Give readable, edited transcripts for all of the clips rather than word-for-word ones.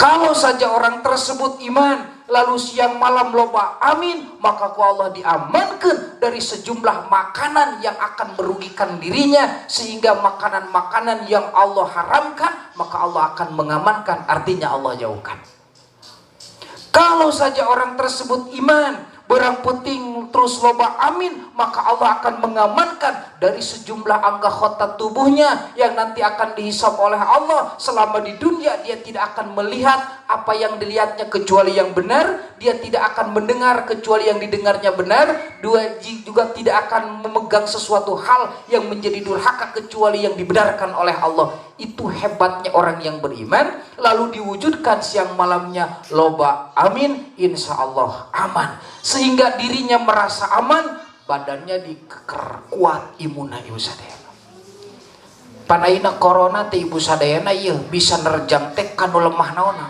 Kalau saja orang tersebut iman, lalu siang malam loba amin, maka ku Allah diamankan dari sejumlah makanan yang akan merugikan dirinya, sehingga makanan-makanan yang Allah haramkan, maka Allah akan mengamankan, artinya Allah jauhkan. Kalau saja orang tersebut iman, beurang peuting terus loba amin, maka Allah akan mengamankan dari sejumlah anggota tubuhnya yang nanti akan dihisab oleh Allah. Selama di dunia dia tidak akan melihat apa yang dilihatnya kecuali yang benar, dia tidak akan mendengar kecuali yang didengarnya benar, dua juga tidak akan memegang sesuatu hal yang menjadi durhaka kecuali yang dibenarkan oleh Allah. Itu hebatnya orang yang beriman, lalu diwujudkan siang malamnya loba amin, insya Allah aman, sehingga dirinya merasa aman, badannya dikeker kuat imunna, ibu sadayana. Pan ayeuna corona teh, ibu sadayana, ieu bisa nerjang teh kanu lemah naonna?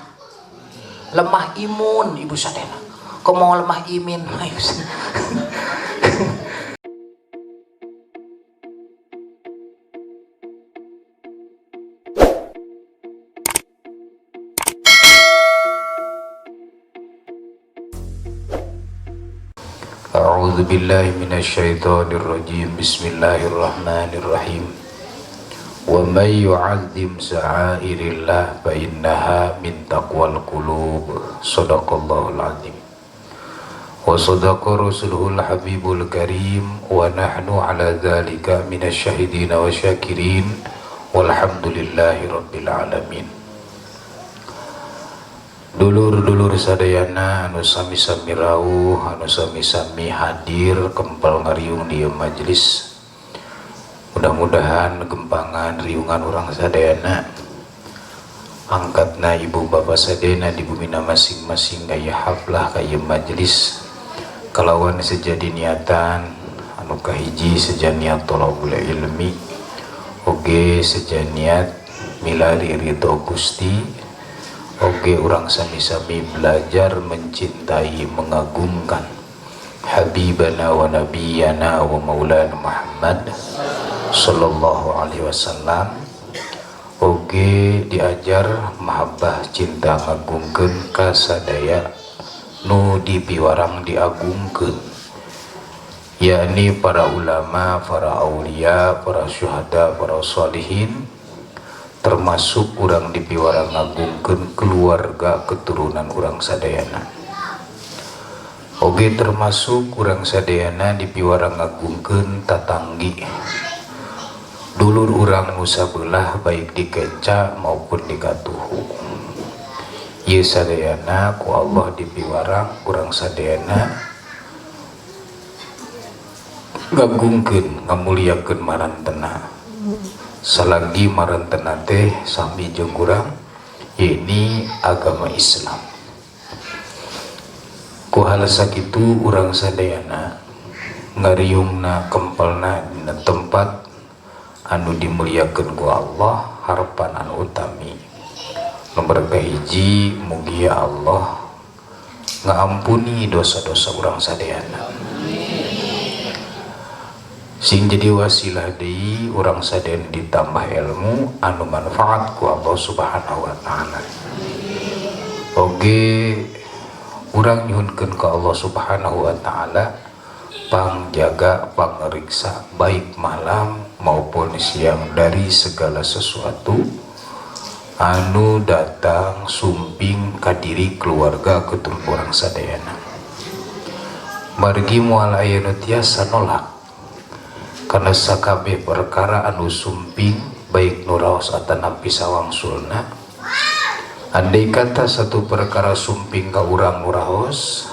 Lemah imun, ibu sadayana. Komo lemah imin, ibu sadayana. أعوذ بالله من الشيطان الرجيم. بسم الله الرحمن الرحيم. ومن يعظم شعائر الله فإنها من تقوى القلوب. صدق الله العظيم وصدق رسوله الحبيب الكريم ونحن على ذلك من الشاهدين والشاكرين والحمد لله رب العالمين. Dulur-dulur sadayana anu sami-sami rawuh, anu sami-sami hadir kempal ngariung di majelis, mudah-mudahan gempangan riungan urang sadayana, angkatna ibu bapak sadayana di bumina masing-masing, kaya haflah kaya majelis kalawan sejadi niatan anu kahiji seja niat tolabul ilmi, oge seja niat milari ridho Gusti, oge urang sami-sami belajar mencintai, mengagungkan Habibana wa Nabiyana wa Maulana Muhammad sallallahu alaihi wasallam, oge diajar mahabbah, cinta ngagungkeun ka sadaya nu dipiwarang diagungkeun, yakni para ulama, para aulia, para syuhada, para salihin, termasuk urang dipiwarang ngagungkeun keluarga keturunan urang sadayana, oge termasuk urang sadayana dipiwarang ngagungkeun tatanggi, dulur urang nu sabelah, baik di kenca maupun di katuhu. Ieu sadayana ku Allah dipiwarang urang sadayana ngagungkeun, ngamuliakeun marantena, salagi marantena teh sami jeung urang, ini agama Islam. Ku hal sakitu urang sadayana ngariungna, kempelna dina tempat anu dimuliakeun ku Allah, harapan anu utami nomor kahiji, mugia Allah ngaampuni dosa-dosa urang sadayana, sing jadi wasilah deui urang sadayana ditambah ilmu anu manfaat ku Allah Subhanahu wa taala. Oge urang nyuhunkeun ka Allah Subhanahu wa taala pangjaga, pangeriksa, baik malam maupun siang, dari segala sesuatu anu datang sumping ka diri, keluarga, keturunan urang sadayana. Margi moal aya nu tiasa nolak karena sakabeh perkara anu sumping, baik nu raos atanapi sawangsulna. Andai kata satu perkara sumping ka urang nu raos,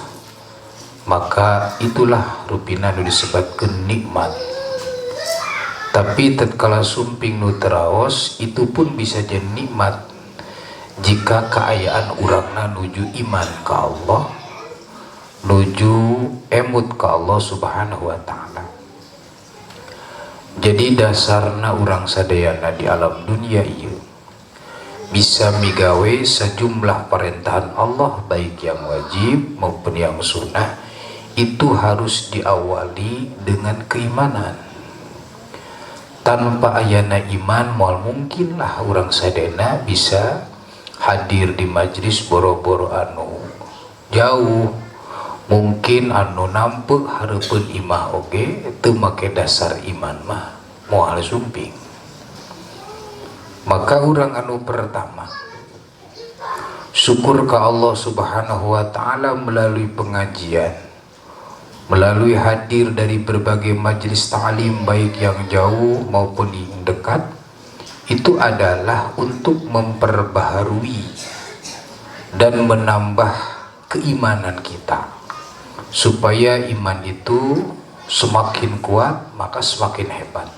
maka itulah rupina nu disebutkeun nikmat. Tapi tatkala sumping nu teraos, itu pun bisa jadi nikmat jika keayaan urangna nuju iman ka Allah, nuju emut ka Allah Subhanahu wa taala. Jadi dasarna urang sadayana di alam dunia ieu bisa migawe sejumlah perintah Allah, baik yang wajib maupun yang sunnah, itu harus diawali dengan keimanan. Tanpa ayana iman, moal mungkinlah urang sadayana bisa Hadir di majlis, boro-boro anu jauh, mungkin anu nampe hareupeun imah oge teu make dasar iman mah moal sumping. Maka urang anu pertama syukur ke Allah Subhanahu wa Ta'ala melalui pengajian, melalui hadir dari berbagai majelis ta'lim, baik yang jauh maupun yang dekat, itu adalah untuk memperbaharui dan menambah keimanan kita supaya iman itu semakin kuat, maka semakin hebat.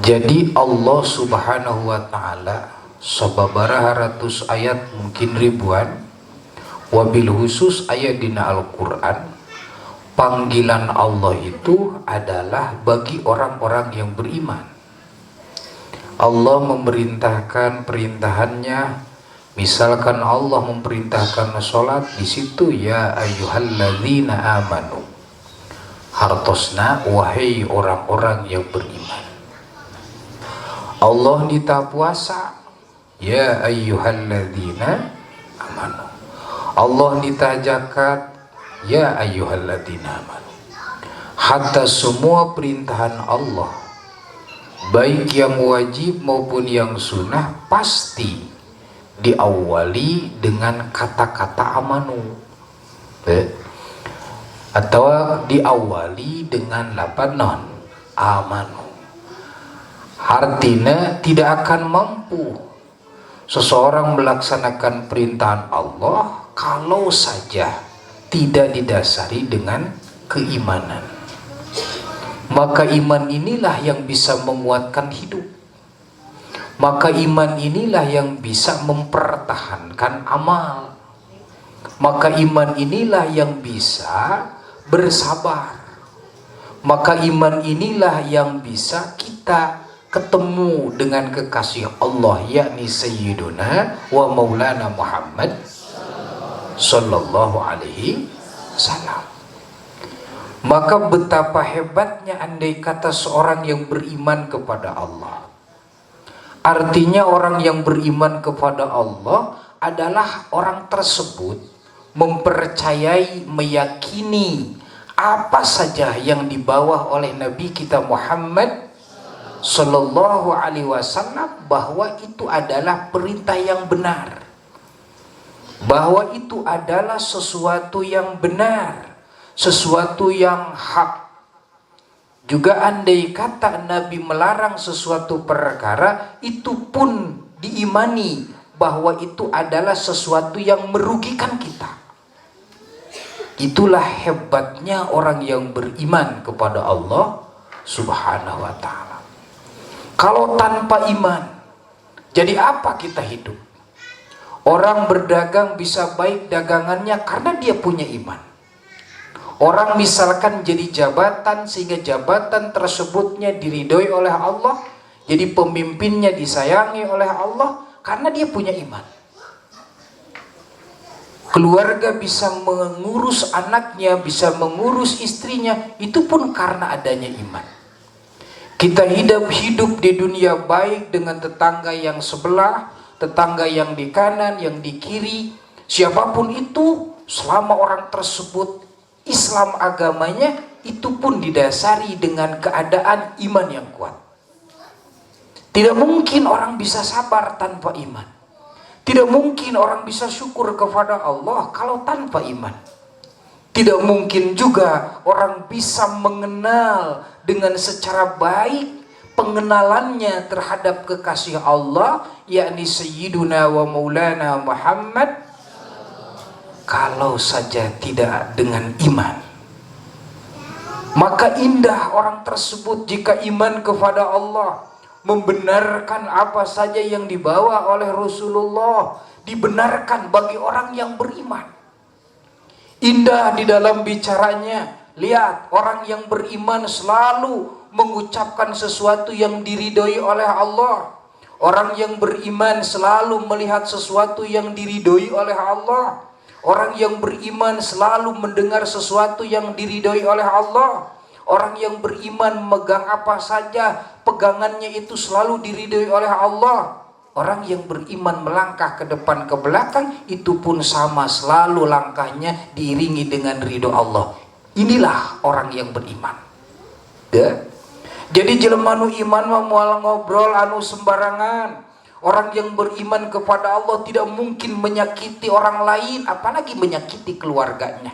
Jadi Allah Subhanahu wa Ta'ala sababaraha ratus ayat, mungkin ribuan, wabil khusus ayat dina Al-Quran, panggilan Allah itu adalah bagi orang-orang yang beriman. Allah memerintahkan perintahannya, misalkan Allah memerintahkan sholat, di situ ya ayyuhalladzina amanu, hartosna wahai orang-orang yang beriman. Allah nitah puasa, ya ayyuhalladzina amanu. Allah nitah zakat, ya ayyuhalladzina amanu. Hatta semua perintahan Allah, baik yang wajib maupun yang sunnah, pasti diawali dengan kata-kata amanu atau diawali dengan lapan non amanu. Artinya tidak akan mampu seseorang melaksanakan perintahan Allah kalau saja tidak didasari dengan keimanan. Maka iman inilah yang bisa menguatkan hidup. Maka iman inilah yang bisa mempertahankan amal. Maka iman inilah yang bisa bersabar. Maka iman inilah yang bisa kita ketemu dengan kekasih Allah, yakni Sayyiduna wa Maulana Muhammad Sallallahu Alaihi Wasallam. Maka betapa hebatnya andai kata seorang yang beriman kepada Allah. Artinya orang yang beriman kepada Allah adalah orang tersebut mempercayai, meyakini apa saja yang dibawa oleh Nabi kita Muhammad Sallallahu Alaihi Wasallam, bahwa itu adalah perintah yang benar, bahwa itu adalah sesuatu yang benar, sesuatu yang hak. Juga andai kata Nabi melarang sesuatu perkara, itu pun diimani bahwa itu adalah sesuatu yang merugikan kita. Itulah hebatnya orang yang beriman kepada Allah Subhanahu wa Ta'ala. Kalau tanpa iman, jadi apa kita hidup? Orang berdagang bisa baik dagangannya karena dia punya iman. Orang misalkan jadi jabatan sehingga jabatan tersebutnya diridhoi oleh Allah, jadi pemimpinnya disayangi oleh Allah karena dia punya iman. Keluarga bisa mengurus anaknya, bisa mengurus istrinya, itu pun karena adanya iman. Kita hidup-hidup di dunia baik dengan tetangga yang sebelah, tetangga yang di kanan, yang di kiri, siapapun itu, selama orang tersebut Islam agamanya, itu pun didasari dengan keadaan iman yang kuat. Tidak mungkin orang bisa sabar tanpa iman. Tidak mungkin orang bisa syukur kepada Allah kalau tanpa iman. Tidak mungkin juga orang bisa mengenal dengan secara baik pengenalannya terhadap kekasih Allah, yakni Sayyiduna wa Maulana Muhammad, kalau saja tidak dengan iman. Maka indah orang tersebut jika iman kepada Allah, membenarkan apa saja yang dibawa oleh Rasulullah, dibenarkan bagi orang yang beriman. Indah di dalam bicaranya. Lihat, orang yang beriman selalu mengucapkan sesuatu yang diridhoi oleh Allah. Orang yang beriman selalu melihat sesuatu yang diridhoi oleh Allah. Orang yang beriman selalu mendengar sesuatu yang diridhoi oleh Allah. Orang yang beriman megang apa saja, pegangannya itu selalu diridhoi oleh Allah. Orang yang beriman melangkah ke depan ke belakang itu pun sama, selalu langkahnya diiringi dengan ridho Allah. Inilah orang yang beriman. Ya. Jadi jelema nu iman mah moal ngobrol anu sembarangan. Orang yang beriman kepada Allah tidak mungkin menyakiti orang lain, apalagi menyakiti keluarganya.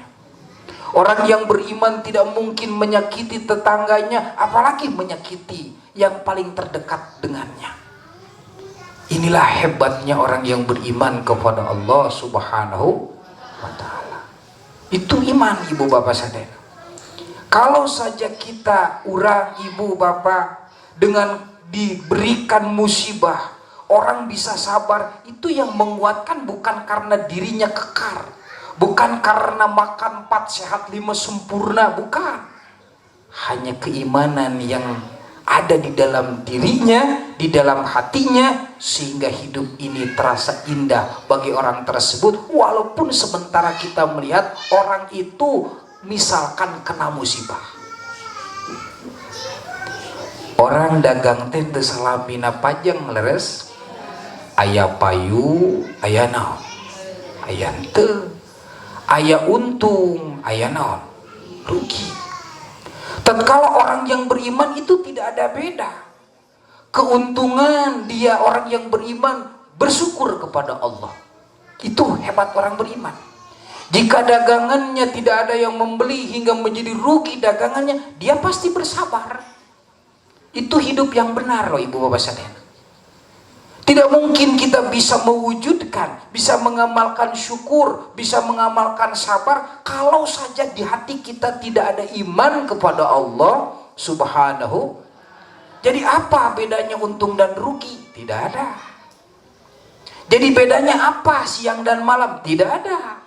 Orang yang beriman tidak mungkin menyakiti tetangganya, apalagi menyakiti yang paling terdekat dengannya. Inilah hebatnya orang yang beriman kepada Allah Subhanahu wa taala. Itu iman, ibu bapak sadaya. Kalau saja kita urang, ibu bapak, dengan diberikan musibah, orang bisa sabar, itu yang menguatkan bukan karena dirinya kekar, bukan karena makan empat sehat lima sempurna, bukan. Hanya keimanan yang ada di dalam dirinya, di dalam hatinya, sehingga hidup ini terasa indah bagi orang tersebut, walaupun sementara kita melihat orang itu misalkan kena musibah. Orang dagang teh teu salamina pajeng, leres? Aya payu, aya naon? Aya henteu. Aya untung, aya naon? Rugi. Tatkala orang yang beriman itu tidak ada beda. Keuntungan dia, orang yang beriman bersyukur kepada Allah. Itu hebat orang beriman. Jika dagangannya tidak ada yang membeli hingga menjadi rugi dagangannya, dia pasti bersabar. Itu hidup yang benar loh, ibu bapak sadaya. Tidak mungkin kita bisa mewujudkan, bisa mengamalkan syukur, bisa mengamalkan sabar kalau saja di hati kita tidak ada iman kepada Allah Subhanahu. Jadi apa bedanya untung dan rugi? Tidak ada. Jadi bedanya apa siang dan malam? Tidak ada.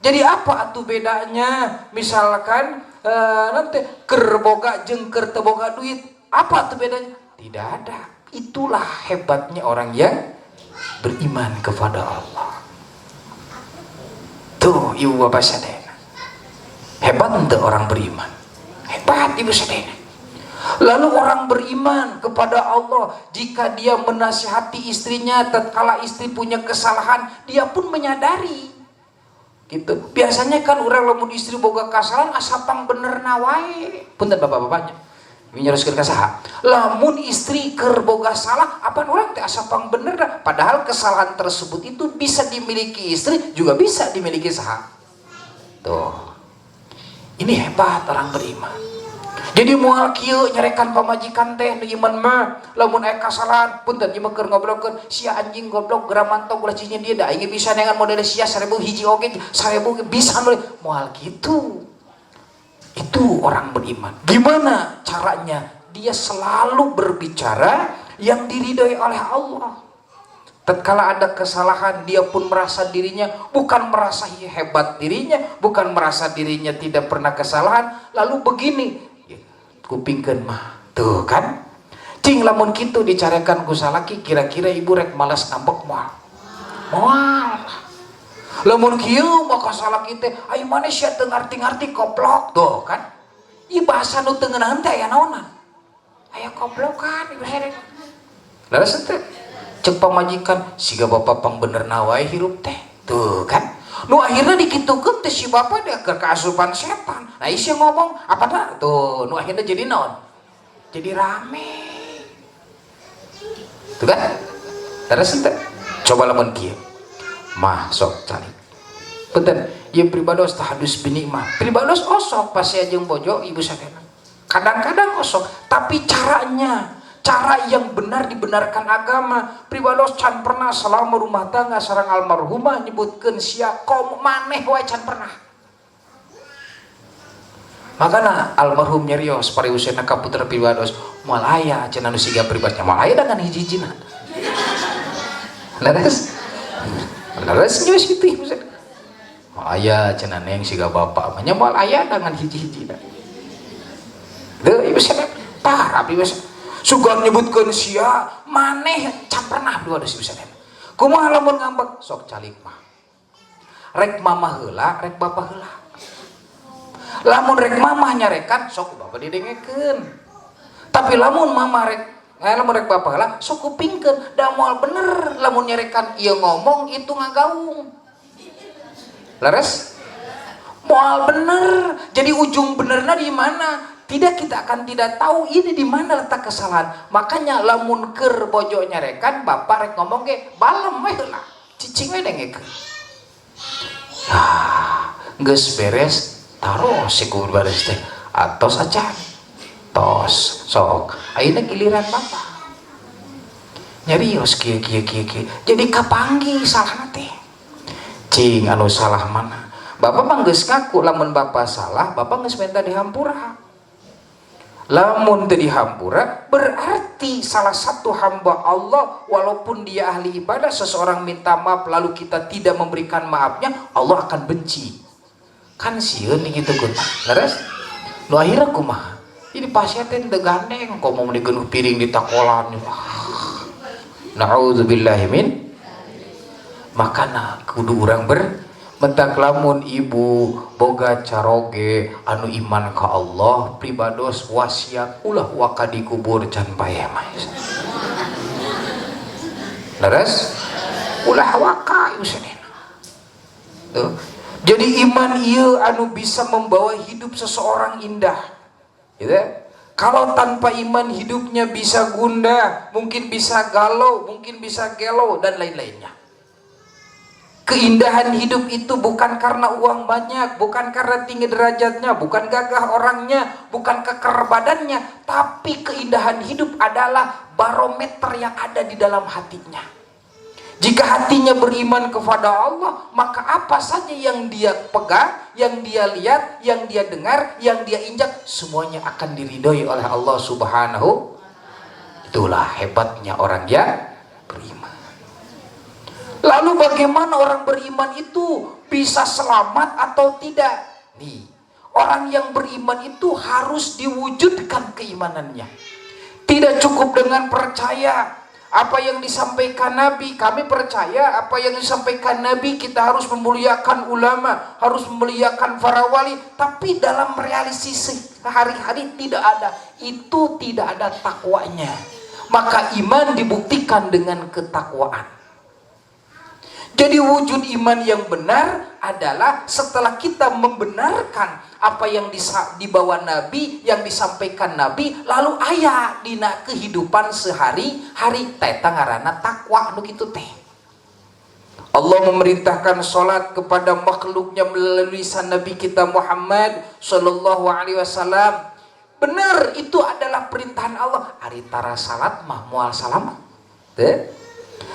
Jadi apa atuh bedanya? Misalkan nanti keur boga jeung keur teu boga duit, apa tuh bedanya? Tidak ada. Itulah hebatnya orang yang beriman kepada Allah. Tuh, ibu bapak sadayana. Hebat untuk orang beriman. Hebat, ibu sadayana. Lalu orang beriman kepada Allah, jika dia menasihati istrinya tatkala istri punya kesalahan, dia pun menyadari. Gitu. Biasanya kan orang lamun istri boga kesalahan asa pang benerna wae. Punten bapak-bapaknya. Nyeroskeun ka saha? Lamun istri keur boga salah, apa orang teh asa pang bener dah. Padahal kesalahan tersebut itu bisa dimiliki istri, juga bisa dimiliki saha. Tuh. Ini hebat orang beriman. Jadi moal kieu nyarekan pamajikan teh nu iman mah, lamun aya kasalahan, punten ieu mah keur ngobrolkeun sia anjing goblok geramantog ulah cicing dia da aing bisa neangan model sia 1000 hiji oge 1000 bisa model moal gitu. Itu orang beriman. Gimana caranya? Dia selalu berbicara yang diridhoi oleh Allah. Tatkala ada kesalahan, dia pun merasa dirinya bukan merasa hebat dirinya, bukan merasa dirinya tidak pernah kesalahan. Lalu begini, kupingkeun mah. Tuh kan? Cing, lamun kitu dicarekan ku salaki, kira-kira ibu rek malas ngambek moal? Moal. Lamun kieu maka salaki teh, ayo maneh sia teu ngarti-ngarti, goblok. Tuh kan? Ieu bahasa nu teu ngeunaheun teh aya naonan? Aya goblokan, ibu herek. Leres teh? Cek pamajikan siga bapak pang benerna wae hirup teh. Tuh kan? Nu akhirnya dikitukeun teh si bapak dia ke keasupan setan. Nah, isi ngomong apa dah? Tuh, nu akhirnya jadi naon? Jadi rame. Tuh kan? Terus teh. Coba lamun kieu. Mah sok calik. Punten, ieu pribados tahadus binikmah. Pribados osok pasti jeung bojo, ibu sadayana. Kadang-kadang osok, tapi caranya cara yang benar dibenarkan agama. Pribados can pernah selama rumah tangga sareng almarhumah nyebutkeun sia kom maneh wae, can pernah. Makana almarhum nyarios pariusena ka putra pribados, moal aya cenah nu siga pribadnya, moal aya dengan hiji-hijina. Leres, leres nyus gitu, ibu. Moal aya cenah neng siga bapak mah nya, moal aya dengan hiji-hijina. Deuh, ibu sadar parah, ibu sugan nyebutkeun sia maneh can pernah dua ibu sadar. Kumaha lamun ngambek? Sok calik mah, rek mama heula rek bapak heula. Lamun rek mama nyarekan, sok bapak didengekeun, tapi lamun mama rek Nah, lamun rek bapak heula sok kupingkeun, da moal bener lamun nyarekan ieu ngomong itu ngagaung. Leres? Moal bener. Jadi ujung benerna di mana? Tidak, kita akan tidak tahu ini di mana letak kesalahan. Makanya lamun keur bojo nyarekan, bapak rek ngomong ge balem we heula. Cicing we dengekeun. Ah, geus beres taruh si beres teh atos acan. Tos sok ayeuna giliran bapak nyarios kieu kieu kieu kieu, jadi kapanggih salahna teh. Cing, anu salah mana? Bapak mah geus ngaku lamun bapak salah, bapak geus minta dihampura. Lamun teu dihampura berarti salah satu hamba Allah, walaupun dia ahli ibadah, seseorang minta maaf lalu kita tidak memberikan maafnya, Allah akan benci. Kan sieun gitu kun. Leres? Nu akhirnya kumaha? Ini pasien teh teu gandeng komo digenuh piring di takolan. Na'udzubillahi min. Makana kudu urang ber mentak lamun ibu boga caroge anu iman ka Allah, pribados wasiat ulah waka dikubur can paeh mah. Leres? Ulah waka ieu. Tuh. Jadi iman ieu anu bisa membawa hidup seseorang indah. Gitu ya? Kalau tanpa iman hidupnya bisa gundah, mungkin bisa galau, mungkin bisa gelo dan lain-lainnya. Keindahan hidup itu bukan karena uang banyak, bukan karena tinggi derajatnya, bukan gagah orangnya, bukan keker badannya, tapi keindahan hidup adalah barometer yang ada di dalam hatinya. Jika hatinya beriman kepada Allah, maka apa saja yang dia pegang, yang dia lihat, yang dia dengar, yang dia injak, semuanya akan diridhoi oleh Allah Subhanahu. Itulah hebatnya orang yang beriman. Lalu bagaimana orang beriman itu bisa selamat atau tidak? Nih, orang yang beriman itu harus diwujudkan keimanannya. Tidak cukup dengan percaya apa yang disampaikan Nabi, kami percaya apa yang disampaikan Nabi, kita harus memuliakan ulama, harus memuliakan para wali, tapi dalam realisasi sehari-hari tidak ada. Itu tidak ada takwanya. Maka iman dibuktikan dengan ketakwaan. Jadi wujud iman yang benar adalah setelah kita membenarkan apa yang dibawa Nabi, yang disampaikan Nabi, lalu aya dina kehidupan sehari-hari, eta ngaranna takwa nu kitu teh. Allah memerintahkan sholat kepada makhluknya melalui lisan Nabi kita Muhammad Shallallahu Alaihi Wasallam. Benar itu adalah perintahan Allah. Ari tara salat mah moal salamat. Teh.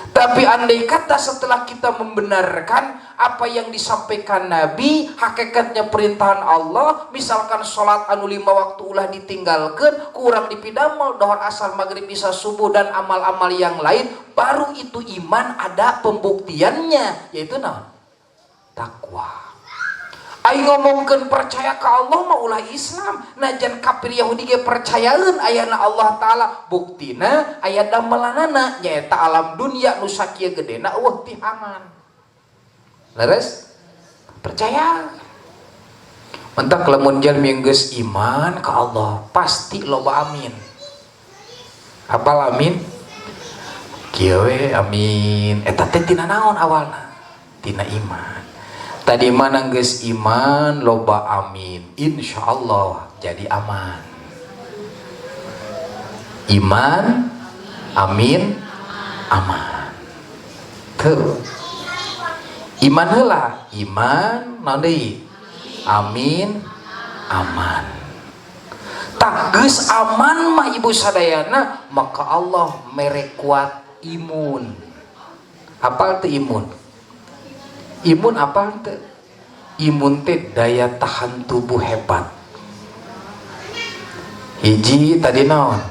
Tapi andai kata setelah kita membenarkan apa yang disampaikan Nabi, hakikatnya perintahan Allah, misalkan sholat anu 5 waktu ulah ditinggalkan, kurang dipidamel, dohor, asar, maghrib, isya, subuh, dan amal-amal yang lain, baru itu iman ada pembuktiannya, yaitu naon? Takwa. Aing ngomongkeun percaya ke Allah mah ulah Islam. Najan kafir Yahudi ge percayaeun ayana Allah Ta'ala. Buktina aya damelanana, nyaeta alam dunia nu sakieu gedena euweuh tihangan. Leres? Percaya. Mentak lamun jalmi geus iman ka Allah, pasti loba amin. Apal amin? Kieu we amin. Eta teh tina naon awalna? Tina iman. Tadi mana geus iman loba amin, insyaallah jadi aman. Iman, amin, aman. Tuh. Iman heula, iman naon deui? Amin, aman. Tah, geus aman mah ibu sadayana, maka Allah mere kuat imun. Apal teu imun? Imun apa teu? Imun teh daya tahan tubuh hebat. Hiji tadi naon?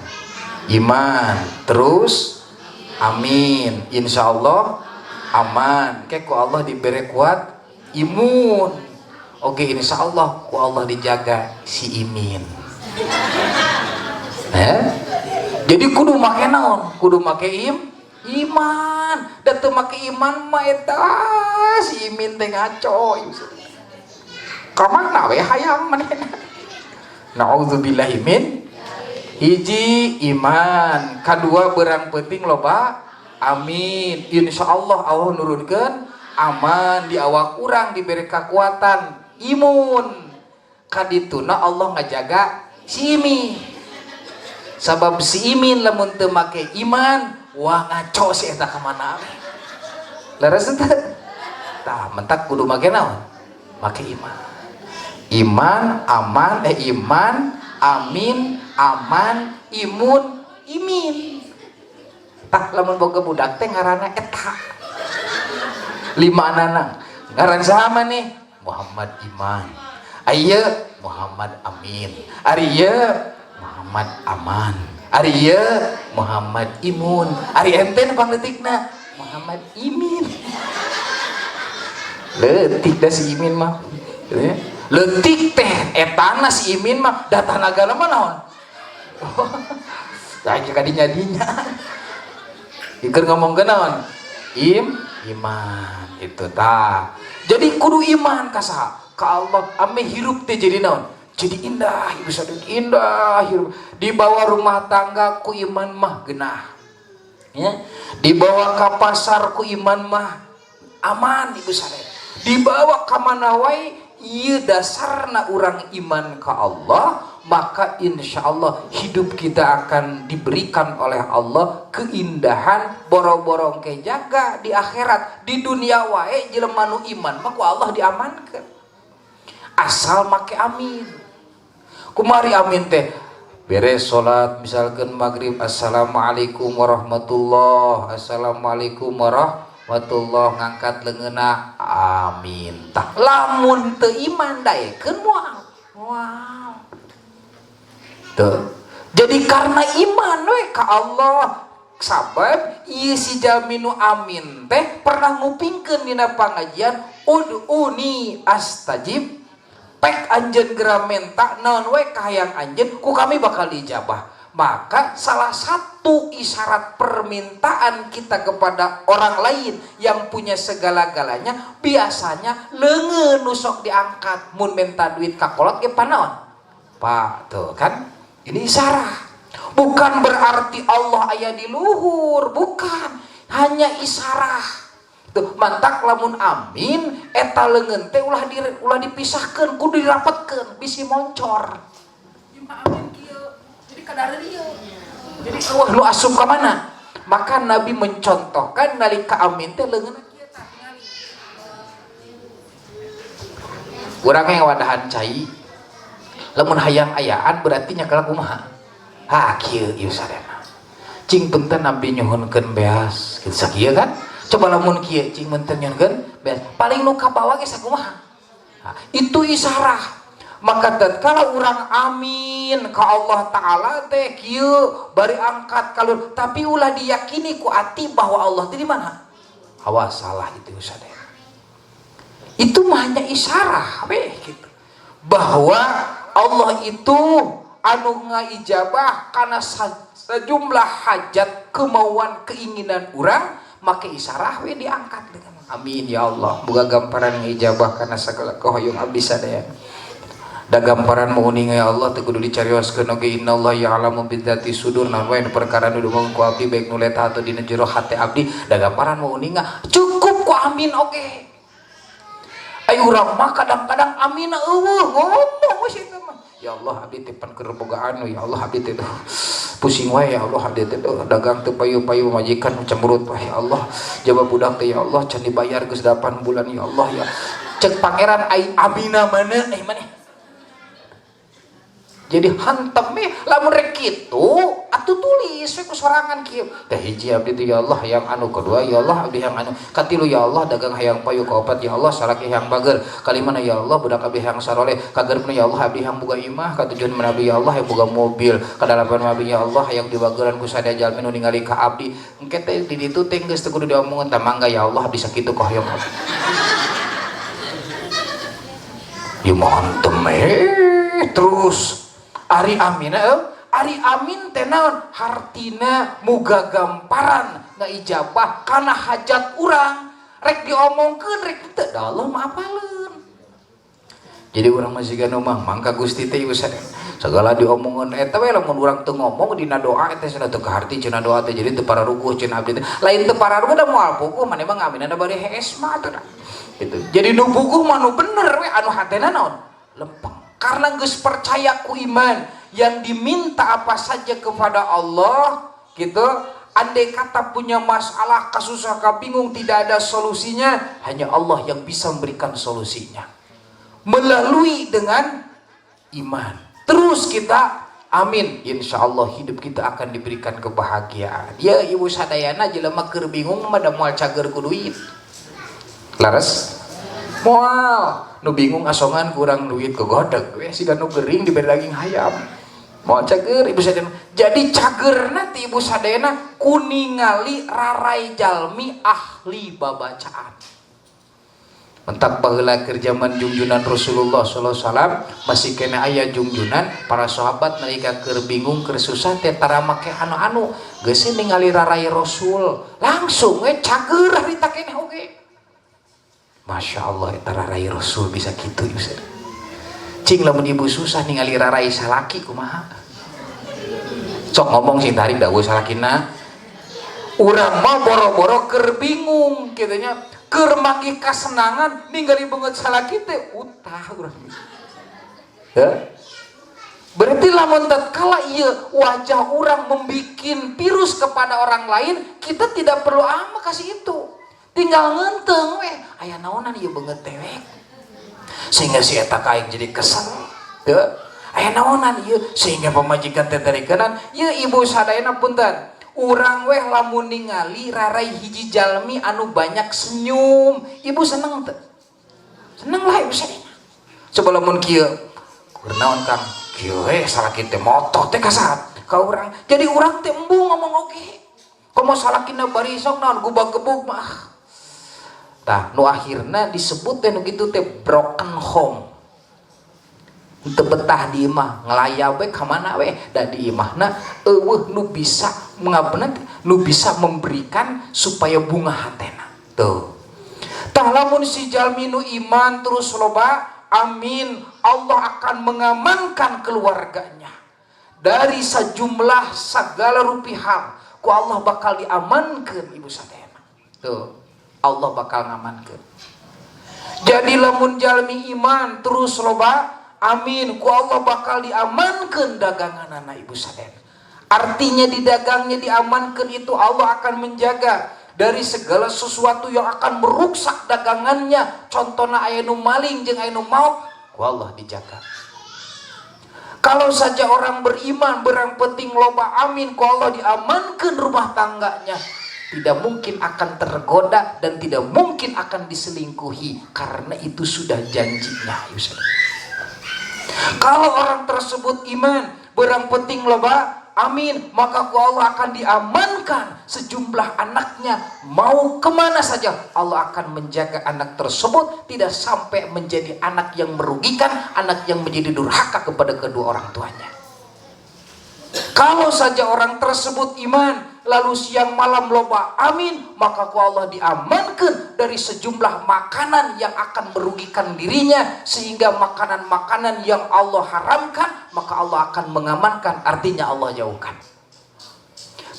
Iman. Terus amin. Insya Allah aman. Kayak ku Allah diberi kuat imun. Oke, insya Allah ku Allah dijaga si imin. Eh? Jadi kudu make naon? Kudu make iman. Da teu make iman mah eta si imin teh ngaco. Kamana we hayang manehna? Nauzubillahi min. Hiji iman, kadua berang penting loba amin. Insya Allah Allah nurunkeun aman di awak urang, diberi kekuatan imun. Kadituna Allah ngajaga si Imin, sabab si Imin lamun teu make iman, wah ngaco si eta ka mana. Leres teu? Tah, mentak kudu make naon? Make iman. Iman, aman, iman, amin, aman, imun, imin. Tah, lamun boga budak teh ngaranna eta lima anana. Ngaran saha nih? Muhammad Iman. Ayo Muhammad Amin. Ari ieu Muhammad Aman. Ari ieu Muhammad Imun. Ari ente nu pangleutikna Muhammad Imin. Leutik dah si Imin mah. Gitu ya. Leutik teh etana si Imin mah da tanagana mah naon? Lagi kadinya dinya. Iker ngomong ke naon? Iman itu tah. Jadi kudu iman ka saha? Ka Allah, ame hirup teh jadi naon? Jadi indah, ibu sadar indah hirup. Di bawah rumah tangga ku iman mah genah. Ya. Dibawa ke pasar ku iman mah aman, ibu sadar. Dibawa ka mana wae ieu dasarna urang iman ka Allah, maka insya Allah hidup kita akan diberikan oleh Allah keindahan. Boro-boro ke jaga di akhirat, di dunia wae jelema nu iman mah ku Allah diamankan, asal make amin. Kumari amin teh? Beres salat misalkan maghrib, assalamualaikum warahmatullah, assalamualaikum warahmatullah, ngangkat leungeunna, amin. Tah, lamun teu iman daekeun moal moal. Tuh. Jadi karena iman we ka Allah, sabab ieu si jalmi nu amin teh pernah ngupingkeun dina pangajian ud'uni astajib, pek anjeun geura menta naon we kahayang anjeun, ku kami bakal diijabah. Maka salah satu isyarat permintaan kita kepada orang lain yang punya segala-galanya biasanya leungeun nu sok diangkat. Mun menta duit ka kolot ge panaon, Pak? Tuh kan, ini isyarat. Bukan berarti Allah aya di luhur, bukan, hanya isyarat. Tuh, mantak lamun amin eta leungeun teh ulah dipisahkeun, kudu dirapetkeun bisi moncor. Amin kieu. Jadi kadar ieu. Jadi eueuh nu asup ka mana? Maka Nabi mencontohkan nalika amin teh leungeunna kieu, tah tingali. Urang yang wadahan cai, lamun hayang ayaan berarti nyakala kumaha? Ha, kieu ieu sadayana. Cing punten, abdi nyuhunkeun beas. Kitu sakieu kan? Coba lamun kieu, cing punten nyuhunkeun beas. Paling nu kabawa ge sakumaha? Nah, itu isarah. Maka tatkala urang amin ka Allah Ta'ala teh kieu bari angkat kalur, tapi ulah diyakini ku ati bahwa Allah teh di mana? Awas, salah itu sadaya. Itu mah hanya isyarah weh gitu. Bahwa Allah itu anu ngaijabah karena sejumlah hajat, kemauan, keinginan urang, maka isyarah we diangkat dengan amin, ya Allah boga gamparan ngijabah karena segala kahoyong abdi sadaya. Da gamparan mau uninga ya Allah teu kudu dicarioskeun oge, innallaha ya'lamu bidzati sudur. Naon wae nu perkara nu diomongkeun ku abdi, baik nu leta atau dina jero hate abdi, da gamparan mau uninga, cukup ku amin oge. Ayo, urang mah kadang-kadang amin eueuh, ngomong we situ mah, ya Allah abdi teh pan keur boga anu, ya Allah abdi teh pusing wae, ya Allah abdi teh dagang teu payu-payu, majikan cemberut wae, ya Allah jaba budak teh, ya Allah can dibayar geus 8 bulan, ya Allah. Ya cek pangeran, ai amina mana eh maneh? Jadi hantem eh lamun rek kitu atuh tulis we ku sorangan kieu teh. Hiji, abdi teh ya Allah yang anu. Kedua, ya Allah abdi yang anu. Katilu, ya Allah dagang hayang payu. Kaopat, ya Allah salaki hayang bager. Kalimana, ya Allah budak abdi hayang saroleh. Kagenepna, ya Allah abdi hayang boga imah. Katujuhna abdi, ya Allah hayang boga mobil. Kadalapan abdi, ya Allah hayang dibageran ku sadaya jalmi nu ningali ka abdi. Engke teh di ditu teh geus teu kudu diomongkeun. Tah, mangga ya Allah abdi sakitu kahoyong abdi. Ya mantem eh terus ari amin eh. Ari amin teh naon hartina? Muga gamparan ngaijabah kana hajat urang, rek diomongkeun rek teu, da Allah mah apaleun. Jadi urang masih ganu mah mangka Gusti teh ieu. Segala diomongan eta we, lamun urang teu ngomong dina doa eta cenah teu kaharti cenah doa teh, jadi teu pararuguh cenah abdi teh. Lain teu pararuguh da moal puguh, maneh mah ngaminana bari hees mah atuh da. Gitu. Jadi nu puguh mah nu bener we, anu hatena naon? Lempeng. Karena geus percaya ku iman, yang diminta apa saja kepada Allah gitu. Andai kata punya masalah, kasusah, bingung, tidak ada solusinya, hanya Allah yang bisa memberikan solusinya. Melalui dengan iman. Terus kita amin, insya Allah hidup kita akan diberikan kebahagiaan. Ya ibu sadayana, jelema keur bingung mah da moal cager ku duit. Laras? Moal. Nu bingung asongan kurang duit kegodeg we, siga nu gering diberi daging hayam. Moal cager ibu sadayana. Jadi cager nanti ibu sadayana ku ningali rarai jalmi ahli babacaan. Mentak baheula keur zaman jungjunan Rasulullah sallallahu alaihi wasallam masih kena aya jungjunan, para sahabat nalika keur bingung, keur susah teh tara make anu-anu, geus ningali rarai Rasul langsung we cager harita keneh oge. Masya Allah, eta rarai Rasul bisa kitu ibu sadayana. Cing lamun ibu susah ningali rarai salaki kumaha? Sok ngomong sing tarik da salakina. Urang mah boro-boro keur bingung kitu nya, keur manggih kasenangan ningali beungeut salaki teh utah urang. Heh? Berarti lamun tatkala ieu wajah orang membikin virus kepada orang lain, kita tidak perlu ama kasih itu. Tinggal ngenteng weh, aya naonan ieu beungeut dewek. Sehingga si eta ka aing jadi kesel. Teu? Aya naonan ieu sehingga pamajikan teh tarikenan, ieu ibu sadayana punten. Urang weh lamun ningali rarai hiji jalmi anu banyak senyum, ibu seneng teu? Seneng lah ibu sadayana. Coba lamun kieu, kunaon Kang? Kieu we salaki teh moto teh kasat ka urang. Jadi urang teh embung ngomong oge. Komo salakina bari sok naon gubag-gebug mah. Tah, nu akhirna disebut teh nu kitu teh broken home. Teu betah di imah, ngelayap we ka mana we, da di imahna eueuh nu bisa mengabna, nu bisa memberikan supaya bunga hatena. Tuh. Tah lamun si jalmi nu iman terus loba amin, Allah akan mengamankan keluarganya dari sejumlah segala rupi hal. Ku Allah bakal diamankan ibu sadayana. Tuh, Allah bakal ngamankan. Jadi lamun jalmi iman terus loba amin, ku Allah bakal diamankan dagangan anak ibu sadayana. Artinya di dagangnya diamankan itu Allah akan menjaga dari segala sesuatu yang akan merusak dagangannya. Contohnya aya nu maling jeung aya nu maut, ku Allah dijaga. Kalau saja orang beriman berang penting loba amin, ku Allah diamankan rumah tangganya. Tidak mungkin akan tergoda dan tidak mungkin akan diselingkuhi karena itu sudah janjinya. Kalau orang tersebut iman berang penting loba amin, maka ku Allah akan diamankan sejumlah anaknya, mau kemana saja Allah akan menjaga anak tersebut tidak sampai menjadi anak yang merugikan, anak yang menjadi durhaka kepada kedua orang tuanya. Kalau saja orang tersebut iman lalu siang malam loba amin, maka ku Allah diamankan dari sejumlah makanan yang akan merugikan dirinya, sehingga makanan-makanan yang Allah haramkan maka Allah akan mengamankan, artinya Allah jauhkan.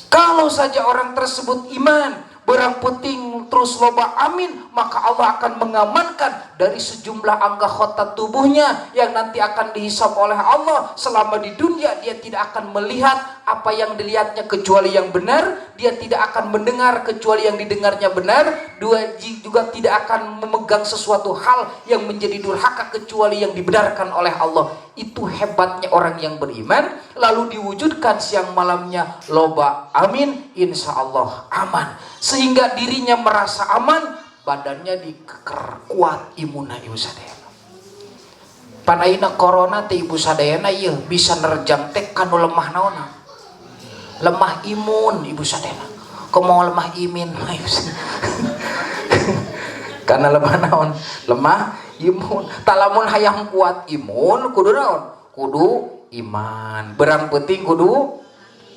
Kalau saja orang tersebut iman berang penting terus loba amin, maka Allah akan mengamankan dari sejumlah anggota tubuhnya yang nanti akan dihisab oleh Allah. Selama di dunia dia tidak akan melihat apa yang dilihatnya kecuali yang benar, dia tidak akan mendengar kecuali yang didengarnya benar, dua juga tidak akan memegang sesuatu hal yang menjadi durhaka kecuali yang dibenarkan oleh Allah. Itu hebatnya orang yang beriman, lalu diwujudkan siang malamnya loba amin, insya Allah aman, sehingga dirinya merasa aman, badannya dikeker kuat imunna ibu sadayana. Pan ayeuna corona teh ibu sadayana ieu bisa nerjang teh kanu lemah naonna, lemah imun ibu sadayana. Komo lemah imin, karena lemah naon, lemah imun. Tah lamun hayang kuat imun kudu naon? Kudu iman berang penting kudu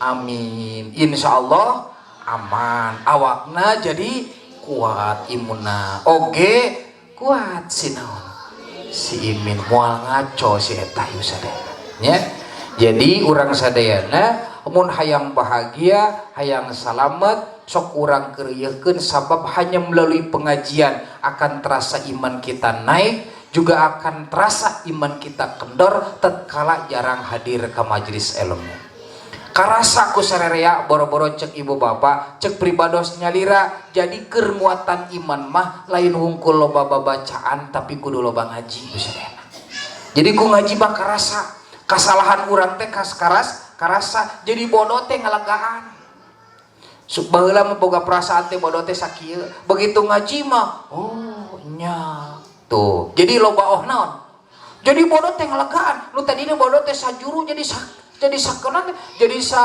amin, insya Allah aman awakna, jadi kuat imunna oge kuat si naon, si imin, moal ngaco si eta ieu sadayana nya. Jadi urang sadayana mun hayang bahagia, hayang salamet, sok urang keureuyeun, sabab hanya melalui pengajian akan terasa iman kita naik, juga akan terasa iman kita kendor tatkala jarang hadir ke majelis ilmu. Karasa ku sarerea, boro-boro cek ibu bapak, cek pribados nyalira. Jadi keur nguatan iman mah lain wungkul loba babacaan, tapi kudu loba ngaji sadayana. Jadi ku ngaji mah karasa kesalahan urang teh, kas karas karasa. Jadi bodoh teh ngalegaan. Baheula mah boga perasaan teh bodoh teh sakieu, begitu ngaji mah, oh nya tuh, jadi loba oh naon. Jadi bodoh teh ngalegaan, nu tadina bodoh teh sajuru jadi sa, jadi sakena teh, jadi sa,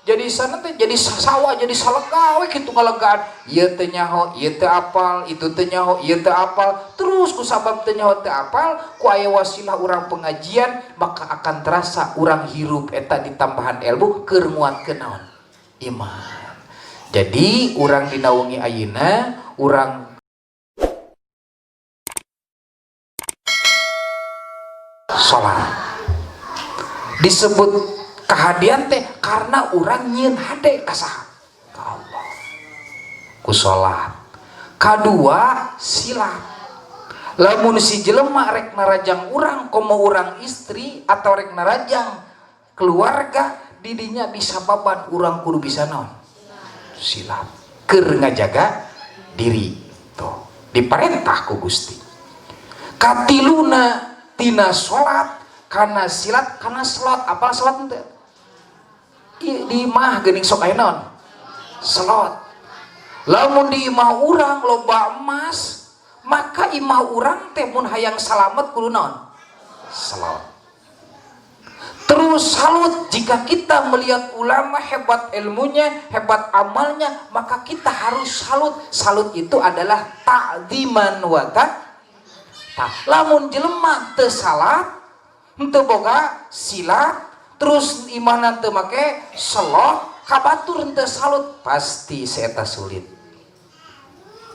jadi sana teh, jadi sawah, jadi salega we kitu ngalegaan. Ieu teh nyaho, ieu teh apal, itu teh nyaho, ieu teh apal. Terus ku sabab teh nyaho teh apal, ku aya wasilah urang pengajian, maka akan terasa urang hirup eta ditambahan ilmu keur nguatkeun naon? Iman. Jadi urang dina wengi ayeuna urang salat disebut kahadean teh karena urang nyieun hade ka saha? Ka Allah ku salat. Kadua, silat. Lamun si jelema rek narajang urang, komo urang istri atau rek narajang keluarga, didinya disababan urang kudu bisa naon? Silat, keur ngajaga diri. Tuh diparentah ku Gusti. Katiluna, tina salat kana silat kana slot. Apal slot henteu? Di imah geuning sok aya naon? Slot. Lamun di imah urang loba emas, maka imah urang teh mun hayang salamet kudu naon? Slot. Terus salut, jika kita melihat ulama hebat ilmunya, hebat amalnya, maka kita harus salut. Salut itu adalah ta'ziman wa ta. Lamun jelema teu salat, henteu boga silat, terus imahna teu make selot, ka batur henteu salut, pasti seeta sulit.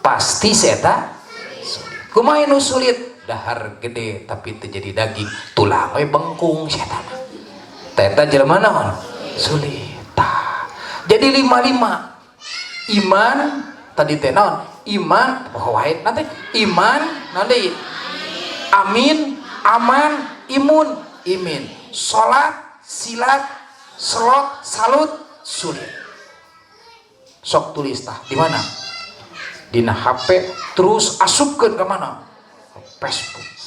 Pasti seeta sulit. Kumaha nu sulit? Dahar gede tapi teu jadi daging, tulang we bengkung seeta mah. Eta jelema naon? Sulit. Tah. Jadi lima-lima. Iman tadi teh naon? Iman, oh wae nanti iman nanti amin, aman, imun, imin. Salat, silat, selot, salut, sulit. Sok tulis tah di mana? Dina HP, terus asupkeun ke mana? Facebook.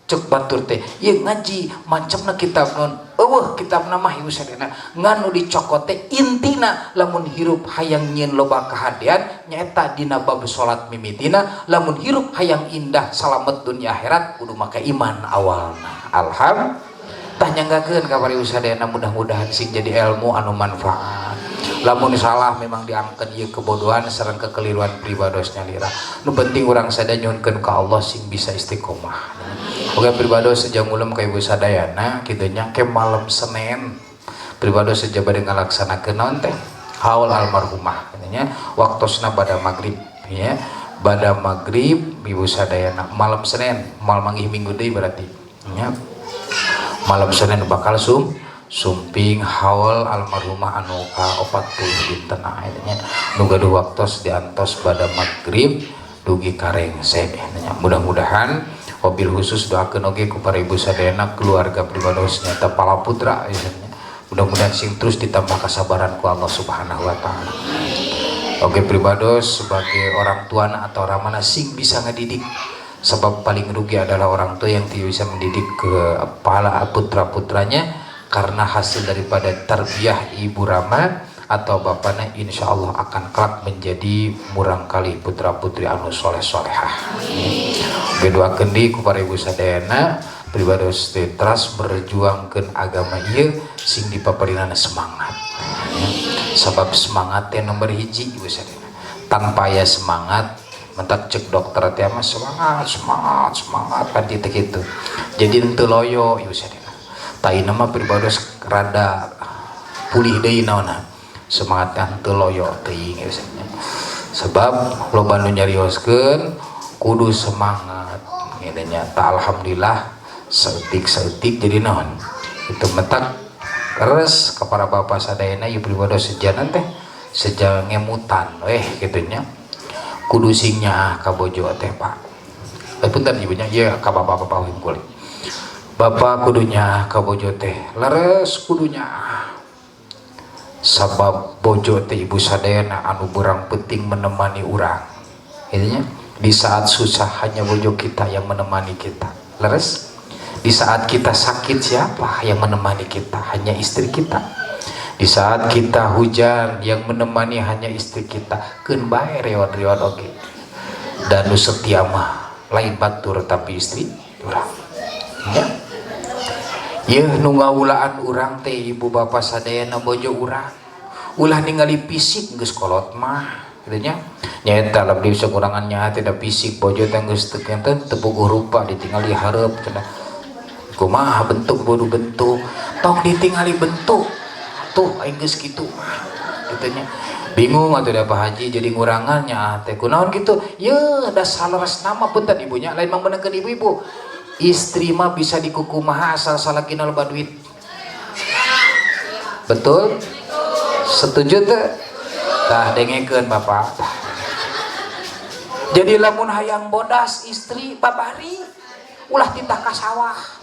Cek batur teh, ieu ngaji macamna kitab non eueuh kitabna mah ieu sadayana, ngan nu dicokot teh intina lamun hirup hayang nyieun loba kahadean nyaeta dina bab salat mimitina. Lamun hirup hayang indah salamet dunia akhirat kudu make iman awalna. Alhamdulillah, tah nyanggakeun ka para ibu sadayana, mudah-mudahan sing jadi ilmu anu manfaat. Lamun salah memang diangkeun ieu kebodohan sareng kekeliruan pribados nyalira. Nu penting urang sadaya nyuhunkeun ka Allah sing bisa istiqomah. Oke, pribados seja ngulem ka ibu sadayana kitu nya, ke malam Senin pribados seja bade ngalaksanakeun naon teh? Haul almarhumah kitu nya, waktosna bada magrib ya. Bada magrib ibu sadayana malam Senin, malam manggih Minggu deui berarti nya. Malam Senin bakal sumping haul almarhumah anu ka 40 dinten nya. Nu gaduh waktos diantos bada magrib dugi ka rengse nya. Mudah-mudahan wabil khusus doakeun oge ku para ibu sadayana keluarga pribados nyata pala putra ya. Mudah-mudahan sing terus ditambah kesabaran ku Allah Subhanahu wa taala. Oke, pribados sebagai orang tua atau orang mana sing bisa ngedidik, sebab paling rugi adalah orang tua yang tidak bisa mendidik ke kepala putra-putranya, karena hasil daripada tarbiyah ibu rama atau bapaknya insya Allah akan kelak menjadi murangkali putra-putri anu soleh solehah. Oke, doakeun di ku para ibu sadayana pribados teras berjuangkeun agama ieu sing dipaparinana semangat. Ya. Sebab semangat teh nomor hiji ibu sadayana. Tanpa aya semangat, mentak cek dokter teh mah semangat, semangat, semangat kan teh kitu. Jadi henteu loyo ibu sadayana. Taina mah pribados rada pulih deui naonna. Semangatnya henteu loyo teuing ieu sadayana. Sebab loba nu nyarioskeun kudu semangat gitu nya. Ta alhamdulillah saeutik-saeutik jadi naon itu mentak Terus kepada bapak sadayana ieu pribados sejanan teh seja ngemutan weh kitu nya. Kudu sing nyaah ka bojo teh, Pak. Eh, punten ibunya, ieu ka bapak-bapak hungkul. Bapak kudu nyaah ka bojo teh, leres kudu nyaah. Sabab bojo teh, ibu sadayana, anu berang penting menemani urang. Intinya di saat susah hanya bojo kita yang menemani kita. Leres? Di saat kita sakit siapa yang menemani kita? Hanya istri kita. Di saat kita hujan yang menemani hanya istri kita. Keun bae reot-reot oge. Dan nu setia mah lain batur tapi istri urang. Ya. Yeuh, nu ngawulaan urang teh, ibu bapak sadayana, bojo urang. Ulah ningali fisik, geus kolot mah kitu nya. Nyaeta abdi sakurangannya tidak fisik bojo teh geus teu kenten teu puguh rupa, ditingali hareup cenah. Kumaha bentuk bodo bentuk, tong ditingali bentuk. Tuh aing geus kitu mah kitu nya. Bingung atuh da Pak Haji, jadi ngurangan nya teh kunaon kitu. Yeuh, da saleresna mah, punten ibunya, lain mah meunangkeun ibu-ibu. Istri mah bisa dikukumaha asal salakina loba duit. Betul? Setuju teu? Tah, dengekeun, Bapak. Jadi lamun hayang bodas istri, babari ulah titah ka sawah.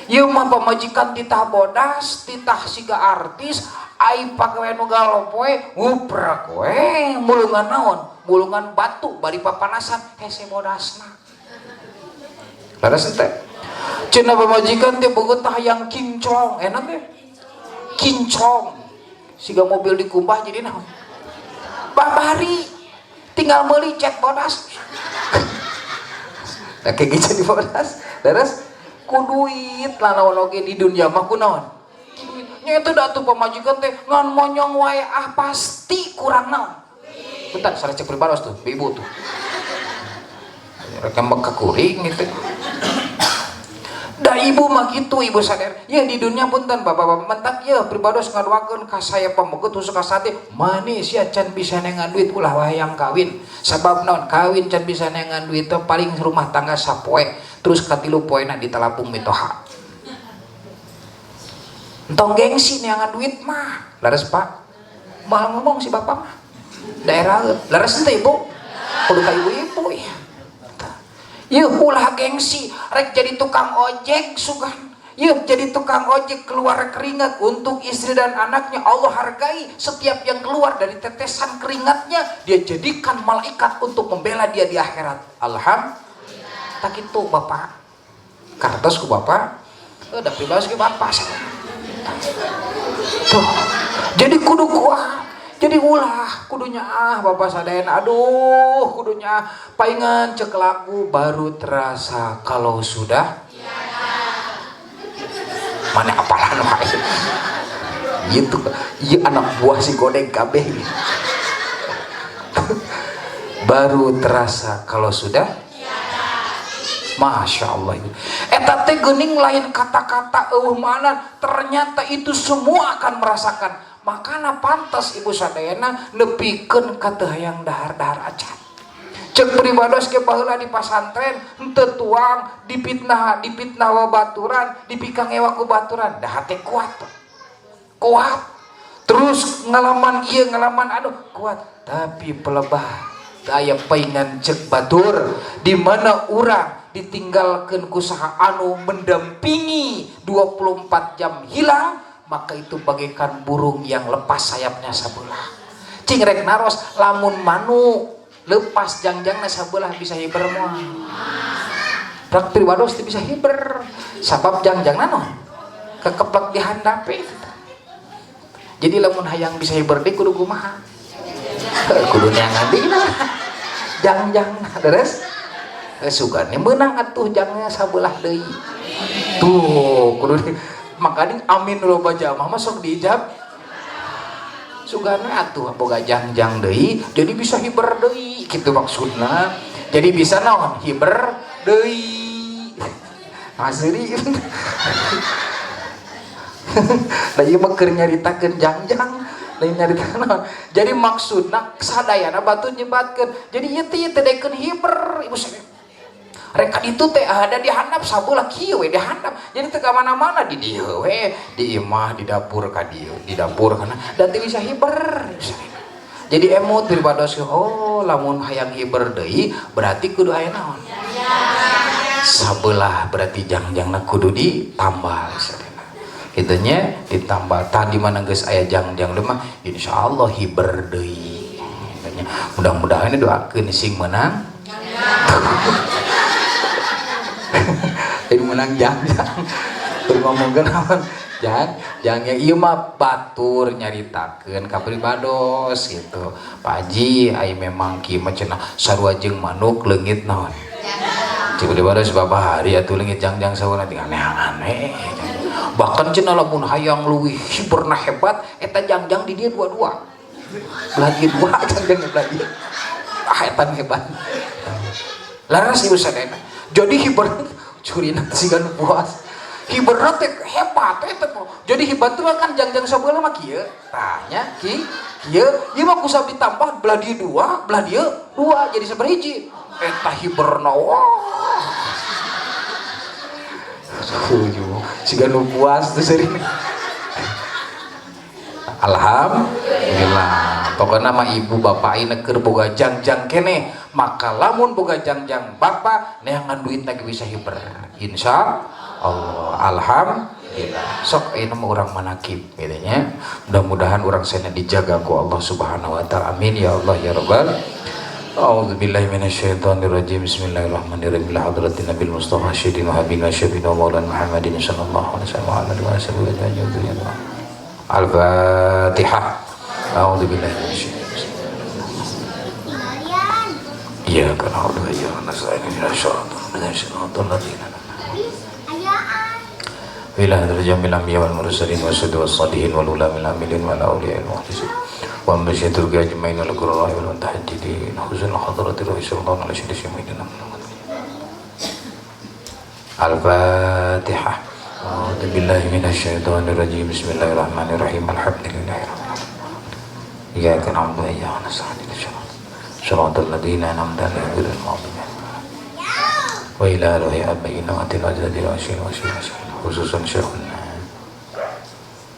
Ieu mah pamajikan titah bodas, titah siga artis, ai pagawean nu galopoe nguprak we mulungan naon? Mulungan batu bari papanasan, hese bodasna. Leres teh? Cenah pamajikan teh boga tah hayang kinclong, enak teh? Kinclong. Siga mobil dikumbah jadi naon? Babari tinggal meuli cat bodas. Nah, kayak gitu di bodas. Leres? Ku duit lah, naon oge di dunia mah ku naon? Nya itu da atuh pamajikan teh ngan monyong wae, ah pasti kurang naon? Bentar, salah cek pribados tuh, ibu tuh. Rekam kuring gitu. Da ibu mah gitu, ibu sadar. Ya di dunia, punten bapak-bapak, mentak ya pribados ngadoakeun ka saya pameget khusus ka sate manis ya, can bisa neangan duit ulah wae yang kawin. Sabab naon? Kawin can bisa neangan duit teh paling rumah tangga sapoe, terus katilu poena ditalapung mitoha. Entong gengsi neangan duit mah. Leres, Pak? Mal ngomong si bapak mah. Daerah leres teh, ibu? Kudu ka ibu-ibu ya. Yeuh, ulah gengsi, rek jadi tukang ojek sugan. Yeuh, jadi tukang ojek keluar keringat untuk istri dan anaknya, Allah hargai setiap yang keluar dari tetesan keringatnya, dia jadikan malaikat untuk membela dia di akhirat. Alhamdulillah. Tak itu bapak. Kartos ku bapak. Eh, da pribadi ku bapak. Tuh. Jadi kudu kuat. Jadi ulah kudunya ah bapak sadayana, aduh, kudunya paingan cek lagu, baru terasa kalau sudah mana apalan wae gitu. Iya, anak buah si godeng kabeh. Baru terasa kalau sudah. Masya Allah, itu eta teh geuning lain kata-kata eueuh mana, ternyata itu semua akan merasakan. Makana pantas ibu sadayana nepikeun ka teu hayang dahar-dahar acan. Cek pribados ke baheula di pasantren henteu tuang, dipitnah, dipitnah babaturan, dipikangewa ku baturan, dah hate kuat, kuat terus ngalaman ieu, ngalaman, aduh, kuat. Tapi pelebah aya paingan cek batur, di mana urang ditinggalkan ku saha anu mendampingi 24 jam hilang, maka itu bagaikan burung yang lepas sayapnya sabelah. Cing rek naros, lamun manuk lepas jangjangna sabelah bisa hiber moal? Prak pribados teu bisa hiber, sabab jangjangna naon? Kekeplek di handape. Jadi lamun hayang bisa hiber deui kudu kumaha? Kudu neangan deui jangjang. Terus sugane menang atuh jangnya sabelah deui tuh kudu. Makanya amin loba jamaah masuk diijab, sugane atuh boga jangjang deui, jadi bisa hiber deui gitu maksudna. Jadi bisa naon? Hiber deui. Asli da ieu mah keur nyaritakeun jangjang, lain nyaritakeun naon. Jadi maksudna sadayana batu nyebatkeun, jadi ieu teh ieu teh daekeun hiber. Ibu sadaya Rek ka ditu teh ada di handap sabelah kieu we di handap. Jadi teu ka mana-mana di dieu we, di imah, di dapur ka dieu, di dapur kana dan teu bisa hiber. Jadi emut pribados, oh lamun hayang hiber deui berarti kudu aya naon? Sabelah berarti jangjangna kudu ditambal sadayana. Kitu nya ditambal. Tah di mana geus aya jangjang mah insyaallah hiber deui. Kitu nya. Mudah-mudahan ini doakeun sing menang. Jadi menang jangjang. Keur ngomongkeun naon? Jangan yang ieu mah batur nyaritakeun ka pribados gitu. Pak Haji ai memang kieu mah cenah sarua jeung manuk leungit naon. Cik pribados babari atuh leungit jangjang sauna tinggal aneh-aneh. Bahkan cenah lamun hayang leuwih hiberna hebat eta jangjang di dieu dua-dua. Belah dieu dua jangjang belah dieu. Ah eta hebat. Laras ieu sadayana. Jadi hiber curina siga nu puas. Hiberna teh hebat eta mah. Jadi hibat teh kan jangjang sabelah mah kieu. Tah nya ki kieu ieu mah kusab ditambah belah dieu dua, belah dieu dua jadi sabaraha hiji. Eta hiberna wah. Siga nu puas teh seuring. Alhamdulillah. Pokokna mah ibu bapak ayeuna keur boga jangjang keneh, maka lamun boga jangjang bapak neangan duit lagi bisa hiber. Insya Allah. Alhamdulillah. Sok ayeuna mah urang manakib gitu nya. Mudah-mudahan urang sana dijaga ku Allah Subhanahu wa taala. Amin ya Allah ya rabbal. A'udzubillahi minasyaitonirrajim. Bismillahirrahmanirrahim. Ila hadratin Nabil Mustafa sayyidina habibina syafiina maulana Muhammadin sallallahu alaihi wasallam wa ala alihi wasahbihi ajma'in. Al-Fatihah. A'udzubillahi minasyaitonir rajim. Iyyaka na'budu wa iyyaka nasta'in. Ihdinas siratal ladzina an'amta alaihim. Ila hadratil jamil anbiya wal mursalin wasyuhada wassalihin wal ulamil amilin wal awliya'il mukhlisin. Wa masyatul ajmain wal qurra'i wal mutahajjidin husnul hadrati ruhi sallallahu alaihi wasallam. Al-Fatihah. A'udzu billahi minasyaitonir rajim. Bismillahirrahmanirrahim. Alhamdulillahirabbil alamin. Iyyaka na'budu wa iyyaka nasta'in. Shiratal ladzina an'amta 'alaihim ghairil maghdubi 'alaihim. Wa ila ruhi abaina wa tilajadil wa syai'in wa syai'in khususan syekhuna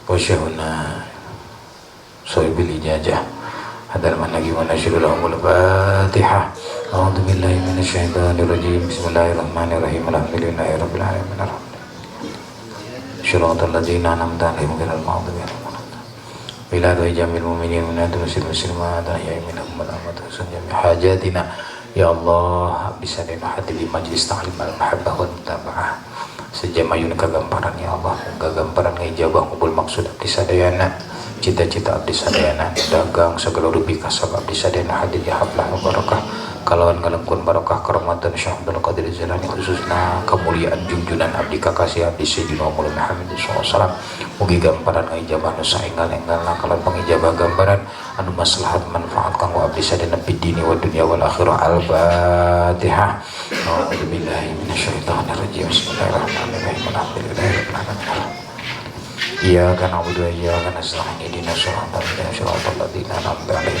wa syekhuna sohibil ijazah hadal managi wa nasyirul lahumul fatihah. A'udzu billahi minasyaitonir rajim. Bismillahirrahmanirrahim. Alhamdulillahirabbil alamin. Shiratal ladzina an'amta 'alaihim ghairil maghdubi 'alaihim. Ila ruhi jamil mu'minin wa muslimat ahya'i minhum wal amwat husn jami' hajatina. Ya Allah, bisa hati di majlis ta'lim al mahabbah wal mutaba'ah. Sejamayun kagamparan ya Allah, kagamparan ngijabah ngubul maksud abdi sadayana, cita-cita abdi sadayana, dagang segala rupi kasab abdi sadayana hadir ya hablah barakah, kalawan ngalengkun barakah kerahmatan Syekh Abdul Qadir Jailani khususna kemuliaan junjunan abdi kakasih abdi Sayyidina Muhammad sallallahu alaihi wasallam. Mugi gamparan ngijabah nu saenggal-enggalna kalawan pangijabah gambaran anu maslahat manfaat kanggo abdi sadayana fid dini wa dunya wal akhirah. Al-Fatihah. A'udzubillahi minasyaitonir rajim. Bismillahirrahmanirrahim. Alhamdulillahirabbil alamin. Iyyaka na'budu wa iyyaka nasta'in. Ihdinas siratal mustaqim. Shiratal ladzina an'amta 'alaihim.